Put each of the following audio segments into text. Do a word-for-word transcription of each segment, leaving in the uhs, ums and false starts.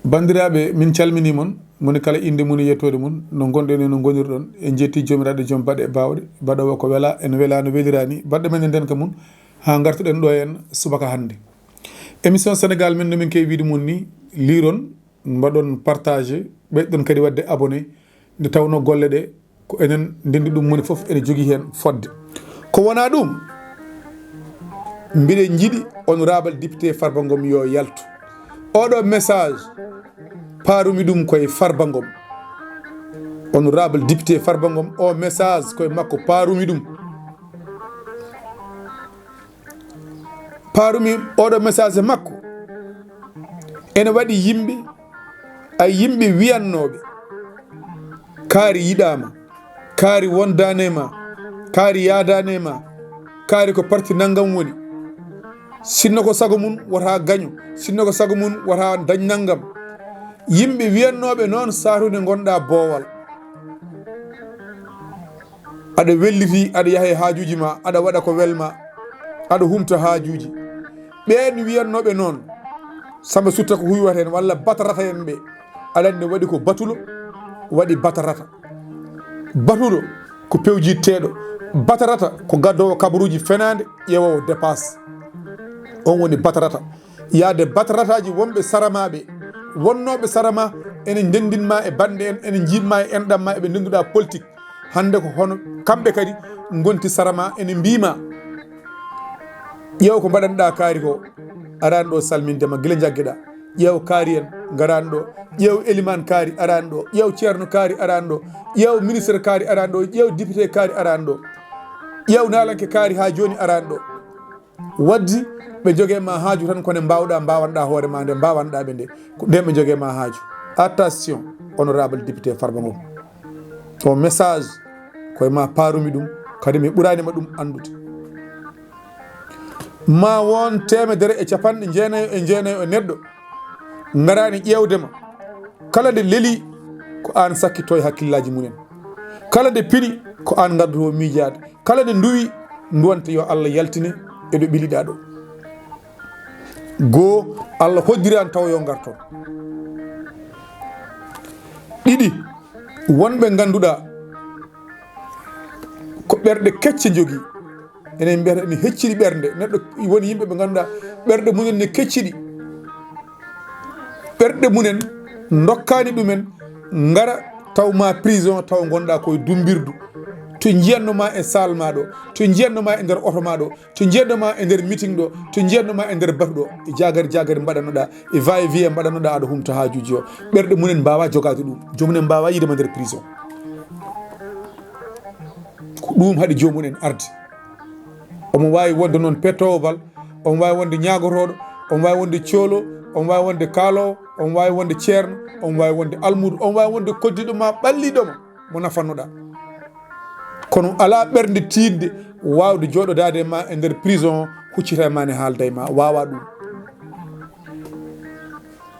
Banndiraaɓe, min calminii mon, moni kala innde mum e yettoode mum, no ngonɗen e no ngonirɗon. En njettii Joomiraaɗo Joom baɗe baawɗe, baɗoowo ko welaa, ene welaa no weliraani, baɗɗo men e ndeenka mum, haa ngartuɗen ɗo heen subaka hannde. Émission Sénégal men no min keewi wiide mum ni, liiron, mbaɗon partagé, ɓeyɗon kadi waɗde abonné, nde tawnoo golle ɗe ko enen ndenndi ɗum, moni fof ene jogii heen fotde. Ko wonaa ɗum, mbiɗen njiɗi honorable député Farba Ngom yo yaltu. Oɗo message paarumi ɗum koye Farba Ngom. Honorable député Farba Ngom, o message koye makko paarumi ɗum. Paarumi oɗo message e makko ene waɗi yimɓe, ay yimɓe wiyannooɓe kaari yiɗaama, kaari wondaani e ma, kaari yaadaani e ma, kaari ko parti nanngam woni. Sinno ko sago mum wota gaño, sinno ko sago mum wota dañ nanngam. Yimɓe wiyannooɓe noon saatude ngonɗaa boowal. Aɗa welliti, aɗa yaha e haajuuji ma, aɗa waɗa ko welma, aɗa humta haajuuji. Ɓeen wiyannooɓe noon, Samba Sutta ko huywata heen, walla Batarata en ɓe, aɗa anndi waɗi ko batulo, waɗi batarata. Batulo ko pewjitteeɗo, batarata ko gaddoowo kabaruuji fenaande, ƴeewoowo dépasse. On woni batarata. Yaade batarataaji wonɓe sara ma ɓe, wonnooɓe sara ma, ene ndenndin ma e bannde en, ene njiiɓ ma e enɗam ma, eɓe ndennduɗaa politique. Hannde ko hono kamɓe kadi ngonti sara ma, ene mbii ma, ƴeew ko mbaɗanɗaa kaari ko, araani ɗo salminde ma gila njaggeɗaa. Ƴeew kaari en ngaraani ɗo, ƴeew elimaan kaari araani ɗo, ƴeew ceerno kaari araani ɗo, ƴeew ministre kaari araani ɗo, ƴeew député kaari araani ɗo, ƴeew naalanke kaari haa jooni araani ɗo. Waddi ɓe njogee ma haaju tan, ko nde mbaawɗaa, mbaawanɗaa hoore ma nde, mbaawanɗaa ɓe nde, ko nden ɓe njogee ma haaju. Attention, honorable député Farba Ngom. O message, koye ma paarumi ɗum, kadi mi ɓuraani ma ɗum anndude. Ma won teemedere e capanɗe jeenayo e jeenayo e neɗɗo ngaraani ƴeewde ma. Kala nde leli, ko aan sakkitoo e hakkillaaji mumen. Kala nde pini, ko aan ngarduɗo miijaade. Kala nde nduwi, nduwante yo Allah yaltine e ɗo ɓiliɗaa ɗo. Goo, Allah hoddiraani taw yo ngarton. Ɗiɗi, wonɓe ngannduɗaa ko ɓerɗe kecce njogii. Enen mbiyata ene hecciri ɓernde. Neɗɗo woni yimɓe ɓe ngannduɗaa ɓerɗe mumen ne kecciri. Ɓerɗe mumen ndokkaani ɗumen ngara taw ma prison, taw ngonɗaa koye dumbirdu. To njiyanno ma e salle ma ɗo, to njiyanno ma e nder oto ma ɗo, to njiyanno ma e nder meeting ɗo, to njiyanno ma e nder batu ɗo, e jagari jagari mbaɗannoɗaa, e va et vient mbaɗannoɗaa, aɗa humta haajuuji o. Ɓerɗe mumen mbaawa jogaade ɗum. Joom mumen mbaawa yiide ma nder prison. Ko ɗum haɗi joom mumen arde. Omo waawi wonde noon pettoowo bal, omo waawi wonde ñaagotooɗo, omo waawi wonde coolo, omo waawi wonde kaaloowo, omo waawi wonde ceerno, omo waawi wonde almuudo, omo waawi wonde koddiiɗo ma, ɓalliiɗo ma, mo nafannoɗaa. Kono alaa ɓernde tiiɗnde waawde jooɗodaade e ma e nder prison, huccita e ma ne haalda e ma, waawaa ɗum.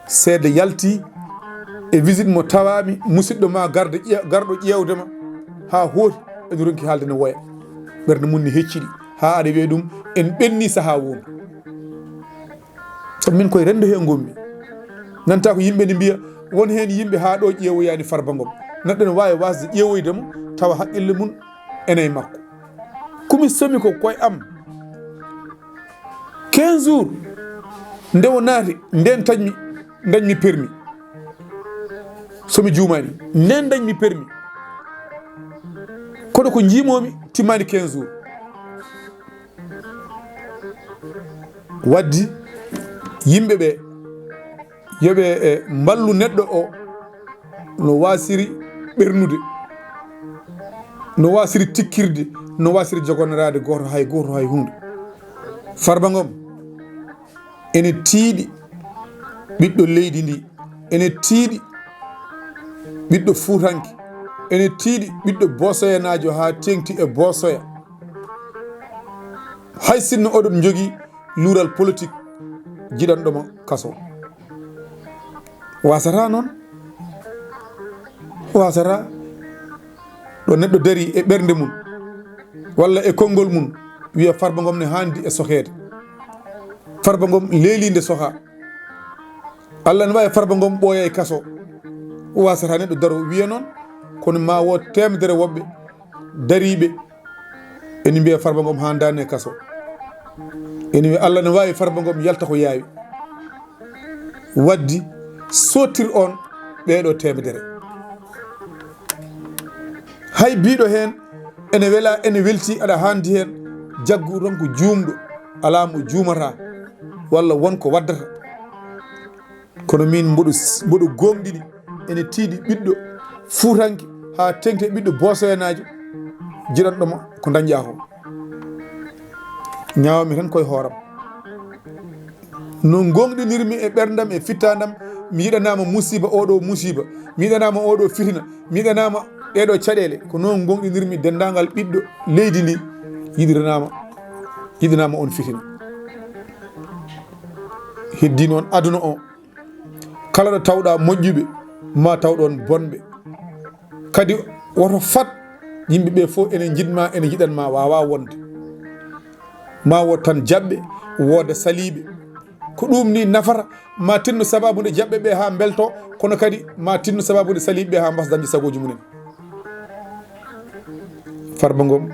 Seede yalti e visite mo tawaami, musidɗo ma gardo ƴe-, garɗo ƴeewde ma haa hooti, ene ronki haalde ne woya. Ɓernde mum ne hecciri haa aɗa wiya ɗum en ɓenni sahaa wondu. Sabu min koye renndo hee ngonmi. Nanta ko yimɓe ne mbiya won heen yimɓe haa ɗo ƴeewoyaani Farba Ngom. Neɗɗo ne waawi waasde ƴeewoyde mo tawa haqqille mum ene e makko. Ko mi somi ko koye am. Quinze jours nde o naati, nden taƴmi, dañmi permis. So mi juumaani, nden dañmi permis. Kono ko njiimoomi timmaani quinze jours. Waddi yimɓe ɓe yo ɓe, e, mballu neɗɗo o no waasiri ɓernude, no waasiri tikkirde, no waasiri jogonoraade gooto hay gooto hay huunde. Farba Ngom ene tiiɗi ɓiɗɗo leydi ndi, ene tiiɗi ɓiɗɗo Fuutanke, ene tiiɗi ɓiɗɗo Boosoyanaajo haa teeŋti e Boosoya. Hay sinno oɗon njogii luural politik jiɗanɗo mo kaso. Waasata noon. Waasata ɗo neɗɗo dari e ɓernde mum, walla e konngol mum, wiya Farba Ngom ne haandi e sokeede. Farba Ngom leeliinde soha. Allah ne waawi Farba Ngom ɓooya e kaso. Waasata neɗɗo daro wiya noon, kono ma wo teemedere woɓɓe dariiɓe ene mbiya Farba Ngom haandaani e kaso. Ene wiya Allah ne waawi Farba Ngom yalta ko yaawi. Waddi sottir on ɓeeɗo teemedere. Hay biiɗo heen ene wela, ene welti, aɗa haandi heen jaggu tan ko juumɗo, alaa mo juumata, walla won ko waddata. Kono min mboɗo, mboɗo gooŋɗini, ene tiiɗi ɓiɗɗo fuutanke haa teŋti ɓiɗɗo boosoyanaajo jiɗanɗo ma ko dañƴaa ko. Ñaawami tan koye hooram. No gooŋɗinirmi e ɓerndam e fittaandam, mi yiɗanaama musiiba, oɗo musiiba, mi yiɗanaama oɗo fitina, mi yiɗanaama ɗeɗo caɗeele. Ko noon gooŋɗinirmi denndaangal ɓiɗɗo leydi ndi, yiɗiranaama, yiɗanaama on fitina. Heddi noon aduna o, kala ɗo tawɗa moƴƴuɓe, ma taw ɗon bonɓe. Kadi woto fat yimɓe ɓe fof ene njiɗma, ene njiɗanma, wawa wonde. Ma wood tan jaɓɓe, wooda saliɓe. Ko ɗum ni nafata, ma tinno sababude jaɓɓe ɓe ha belto, kono kadi ma tinno sababude saliɓe ɓe ha mbasa dañde sagoji mumen. Farba Ngom,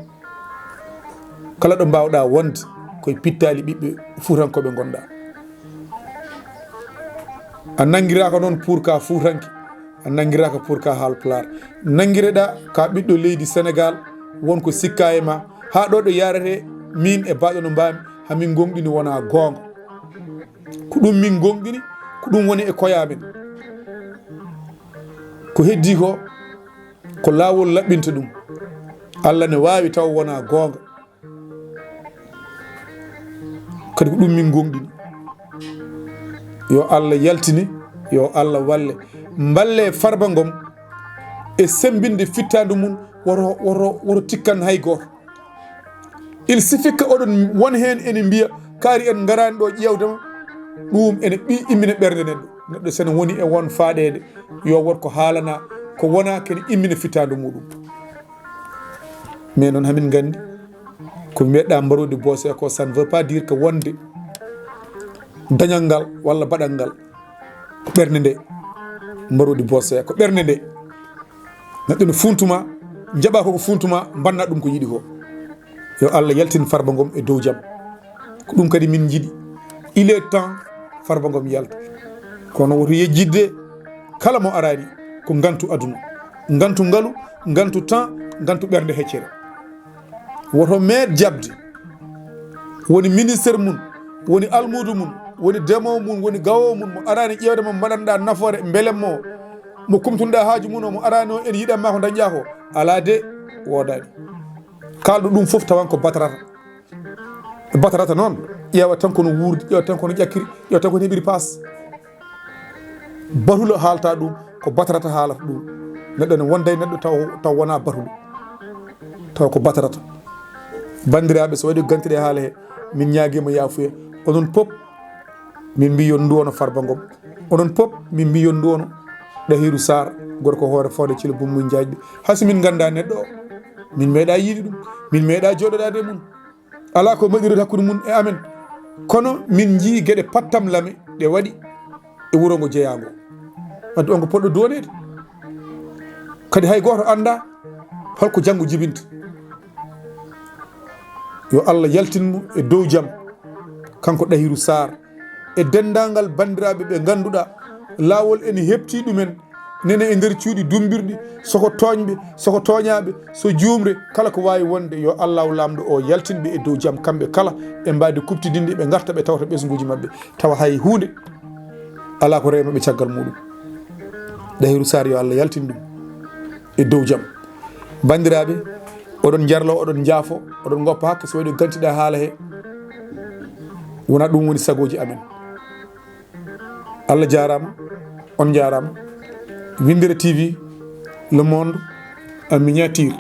kala ɗo mbawɗa wonde, koye pittali ɓiɓɓe fuutankoɓe gonɗa. A nangiraka noon pour ka fuutanke, a nangiraka pour ka haalpulaar. Nangireɗa ka ɓiɗɗo leydi Senegal, won ko sikka e ma. Ha ɗo ɗo yarete, min e baɗo no mbami, hamin gonɗini wona goonga. Ko ɗum min gonɗini, ko ɗum woni e koye amen. Ko heddi ko, ko laawol laɓɓinta ɗum. Allah ne waawi taw wona goonga. Kadi ko ɗum min gonɗini. Yo Allah yaltine, yo Allah walle. Mballe Farba Ngom e sembinde fittaandu mum, woto, woto, woto tikkan hay gooto. Il suffit que oɗon won heen ene mbiya, kaari en ngaraani ɗo ƴeewde ma. Ɗum ene ɓi immina ɓernde neɗɗo. Neɗɗo sene woni e won faaɗeede, yo wood ko haalana, ko wona kene immina fittaandu muɗum. Mais noon hamin nganndi, ko mbiyeɗa mbaroodi boose ko, ça ne veut pas dire que wonde dañal ngal walla baɗal ngal ko ɓernde nde. Mbaroodi boose ko ɓernde nde. Neɗɗo no funtuma, jaɓa koko funtuma, mbanna ɗum ko yiɗi ko. Yo Allah yaltin Farba Ngom e dow jam. Ko ɗum kadi min njiɗi. Il est temps Farba Ngom yalta. Kono woto yejjitde kala mo arani ko ngantu aduna, ngantu ngalu, ngantu temps, ngantu ɓernde heccere. Woto meeɗ jaɓde woni ministre mum, woni almuudo mum, woni demowo mum, woni gawowo mum, mo arani ƴeewde mo mbaɗanɗa nafoore, mbelem mo, mo kumtunɗa haaju mum o, mo arani o ene yiɗan ma ko dañƴa ko. Ala de, woodani. Kalɗo ɗum fof tawan ko batarata. Batarata noon, ƴeewa tan kono wuurdi, ƴeewa tan kono ƴakkiri, ƴeewa tan kono heɓiri paas. Batula haalta ɗum, ko batarata haalata ɗum. Neɗɗo ne wonda e neɗɗo taw, taw wona batula. Taw ko batarata. Banndiraaɓe, so waɗi gantiɗe haala he, min ñaagiima yaafuya. Onon pop, min mbi yo nduwono Farba Ngom. Onon pop, min mbi yo nduwono Ɗahiru Sarr, gorko hoore fooɗe Cilo Bummuy Jaajɓe. Hay so min ngannda neɗɗo o, min meeɗa yiide ɗum, min meeɗa jooɗoɗaade e mum. Alaa ko mbaɗirta hakkunde mum e amen. Kono min njii geɗe pattam lame ɗe waɗi e wuro ngo jeyaa ngo. Wadde on ko poɗɗo duwaneede. Kadi hay gooto annda holko janngo jibinta. Yo Allah yaltin mo e dow jam, kanko Ɗahiru Sarr, e denndaangal banndiraaɓe ɓe ngannduɗaa laawol ene heɓtii ɗumen, nene e nder cuuɗi dummbirɗi, soko tooñɓe, soko tooñaaɓe, so juumre, kala ko waawi wonde, yo Allaahu Laamɗo o yaltin ɓe e dow jam, kamɓe kala, ɓe mbaadi kuɓtidinde, ɓe ngarta, ɓe tawta ɓesnguuji maɓɓe, tawa hay huunde alaa ko rewi maɓɓe caggal muuɗum. Ɗahiru Sarr, yo Allah yaltin ɗum e dow jam. Banndiraaɓe, oɗon njarlo, oɗon njaafo, oɗon ngoppa hakke, so waɗi gantiɗaa haala he, wona ɗum woni sagooji amen. Allah jaaraama, on njaaraama. Winndere T V, Le Monde en miniature.